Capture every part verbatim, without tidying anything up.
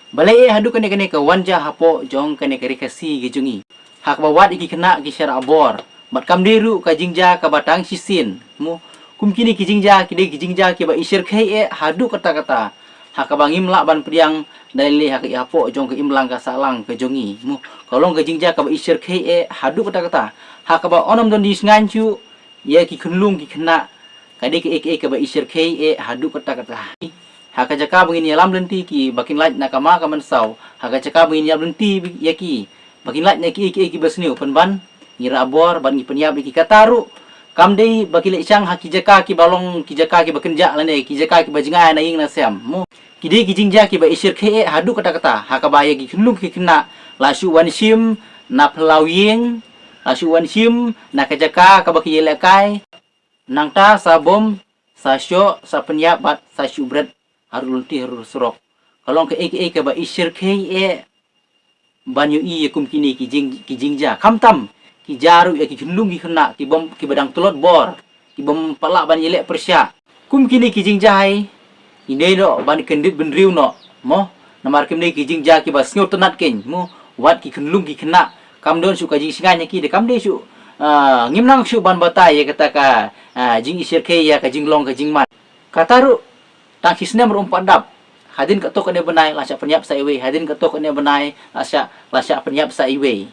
Balei eh haduh kane kane ka wan jia hapoh jong kane ka Ri Khasi ka jong ngi. Ha kaba wad ïa ki khynnah ki sha rah bor. Bad kam dei ruh ka jingjia kaba tang shisien. Mo, kum kine ki jingjia ki dei ki jingjia kiba i shyrkhei eh haduh katta katta. Ha kaba ngim lah ban pdiang da lei lei ha ka i hapoh jong ka imlang ka sahlang ka jong ngi. Mo, ka long ka jingjia kaba i shyrkhei eh haduh katta katta. Ha kaba ym don jingshngaiñ shuh ïa ki khunlung ki khynnah. Ka dei kaei kaei kaba i shyrkhei eh haduh katta katta. Ha ka jaka ba ngin ïalam lynti ki ba kin lait na ka ma ka mynsaw. Ha ka jaka ba ngin ïalam lynti ïa ki ba kin lait na kiei kiei kiba sniew, pynban ngi rah bor bad ngi pynïap ïa ki. Kata ruh kam dei ba ki leit shang ha ki jaka kiba long ki jaka kiba kynjah lane ki jaka kiba jngai na ïing na sem. Mo, ki dei ki jingjia kiba i shyrkhei eh haduh katta katta. Ha kaba ïa ki khunlung ki khynnah la shu wan shim na phyllaw ïing, la shu wan shim na ka jaka kaba ki ïalehkai. Nangta sa bom, sa shoh, sa pynïap bad sa shu bret harud lynti harud surok. Ka long kaei kaei kaba i shyrkhei eh ban ïohi ïa kum kine ki jing, ki jingjia. Khamtam ki jia ruh ïa ki khunlung ki khynnah ki bym, kiba dang tlot bor, ki bym pat lah ban ïaleh pyrshah. Kum kine ki jingjia hi, ngi dei noh ban kyndit bynriew noh, mo. Namar kim dei ki jingjia kiba sngewtynnad kein, mo. Wat ki khunlung ki khynnah kam don shuh ka jingshngaiñ ïa ki, te kam dei shuh, ah, ngim nang shuh ban batai ïa kata ka, ah, jing i shyrkhei ïa ka jinglong ka jingman. Kata ruh tang shi snem ruh ym pat dap. Hadien katto katne bnai la shah pynïap sa iwei, hadien katto katne bnai la shah, la shah pynïap sa iwei.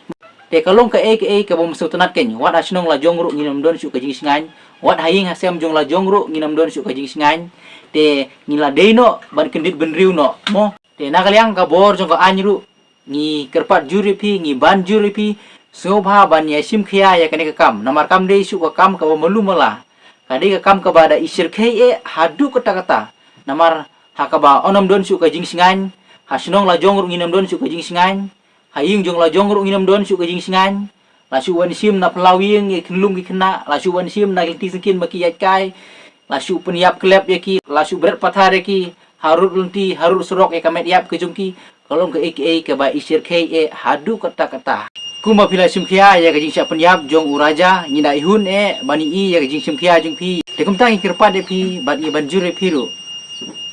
Te ka long kaei kaei kaba ym sngewtynnad kein. Wat ha shnong la jong ruh ngin ym don shuh ka jingshngaiñ. Wat ha ïing ha sem jong la jong ruh ngin ym don shuh ka jingshngaiñ. Te ngin la dei noh ban kyndit bynriew noh, mo. Te na ka liang ka bor jong ka aiñ ruh ngi kyrpad jur ïa phi, ngi ban jur ïa phi, sngewbha ban ïa shim khia ïa kane ka kam. Namar kam dei shuh ka kam kaba malu mala. Ka dei ka kam kaba da i shyrkhei eh haduh katta katta. Namar ha kaba ym don shuh ka jingshngaiñ, ha shnong la jong ruh ngin ym don shuh ka jingshngaiñ, ha ïing jong la jong ruh ngin ym don shuh ka jingshngaiñ. La shu wan shim na phyllaw ïing ïa ki khunlung ki khynnah, la shu wan shim na ki lynti syngkien ba ki ïaid kai, la shu pynïap klep ïa ki, la shu bret pathar ïa ki, harud lynti, harud surok ïa ka met ïap ka jong ki. Ka long kaei kaei kaba i shyrkhei eh haduh katta katta. Kumba phi la shim khia ïa ka jingshah pynïap jong u Raja, ngi da i hun eh ban i ïa ka jingshim khia jong phi. Te kumta ngi kyrpad ïa phi bad ngi ban jur ïa phi ruh.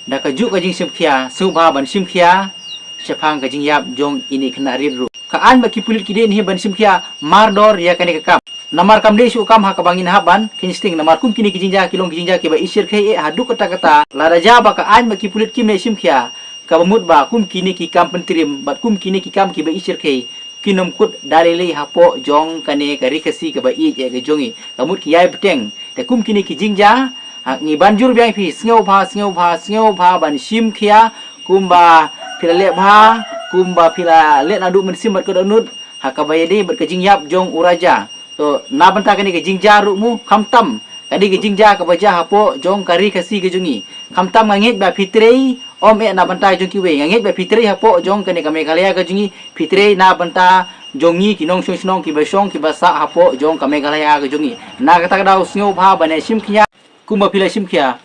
Da kajuh ka jingshim khia, sngewbha ban shim khia shaphang ka jingïap jong ine i khynnah rit ruh. Ka aiñ bad ki pulit ki dei hi ban shim khia mardor ïa kane ka kam. Namar kam dei shuh kam ha kaba ngin hap ban kheiñ sting, namar kum kine ki jingjia ki long ki jingjia kiba i shyrkhei eh haduh katta katta. Lada jia ba ka aiñ bad ki pulit kim ïa shim khia, kaba mut ba kum kine ki kam pyntriem bad kum kine ki kam kiba i shyrkhei kin ym kut da lei lei hapoh jong kane ka Ri Khasi kaba ïeit eh ka jong ngi. Ka mut ki ïai bteng. Te kum kine ki jingjia, ha, ngi ban jur biang ïa phi, sngewbha, sngewbha, sngewbha ban shim khia, kumba phi la leh bha, kumba phi la leh naduh mynsiem bad ka dohnud ha kaba ïadei bad ka jingïap jong u Raja. To, na bynta kane ka jingjia ruh mo, khamtam ka dei ka jingjia kaba jia hapoh jong ka Ri Khasi ka jong ngi. Khamtam nga ngeit ba phi trei, ym eh na bynta jong kiwei, nga ngeit ba phi trei hapoh jong kane ka Meghalaya ka jong ngi, phi trei na bynta jong ngi ki nongshong shnong kiba shong kiba sah hapoh jong ka Meghalaya ka jong ngi. Na kata ka daw sngewbha ban ïa shim khia. Kumba phi la shim khia,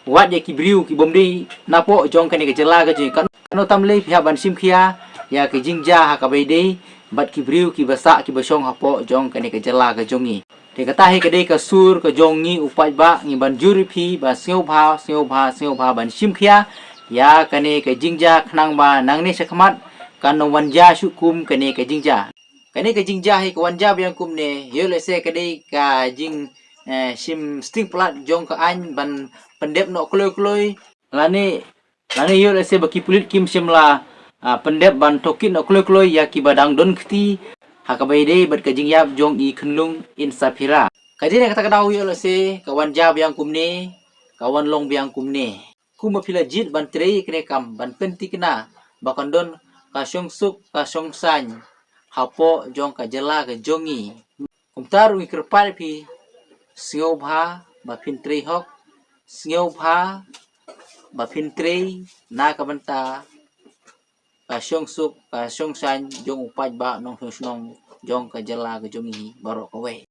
wat ïa ki briew ki bym dei napoh jong kane ka jylla ka jong ngi. Katno, katno tam lei phi hap ban shim khia ïa ka jingjia ha kaba ïadei bad ki briew kiba sah kiba shong hapoh jong kane ka jylla ka jong ngi. Te kata hi ka dei ka sur ka jong ngi u paidbah, ngi ban jur ïa phi ba sngewbha, sngewbha, sngewbha ban shim khia ïa kane ka jingjia khnang ba nangne shakhmat kan ym wan jia shuh kum kane ka jingjia. Kane ka jingjia hi ka wan jia biang kumne, ïoh lehse ka dei ka jing, eh, shim sting palat jong ka aiñ ban pyndep noh kloi kloi. Lane, lane ïoh lehse ba ki pulit kim shym la, ah, pyndep ban tohkit noh kloi kloi ïa kiba dang don kti ha kaba ïadei bad ka jingïap jong i khunlung Insaphira. Ka jingïa kata ka daw ïoh lehse ka wan jia biang kumne, ka wan long biang kumne. Kumba phi la jied ban trei kane ka kam ban pynthikna ba kan don ka shongsuk ka shongsaiñ hapoh jong ka jylla ka jong ngi. Kumta ruh ngi kyrpad ïa phi, sngewbha ba phin trei hok, sngewbha ba phin trei na ka bynta ka shongsuk ka shongsaiñ jong u paidbah nongshong shnong jong ka jylla ka jong ngi baroh kawei.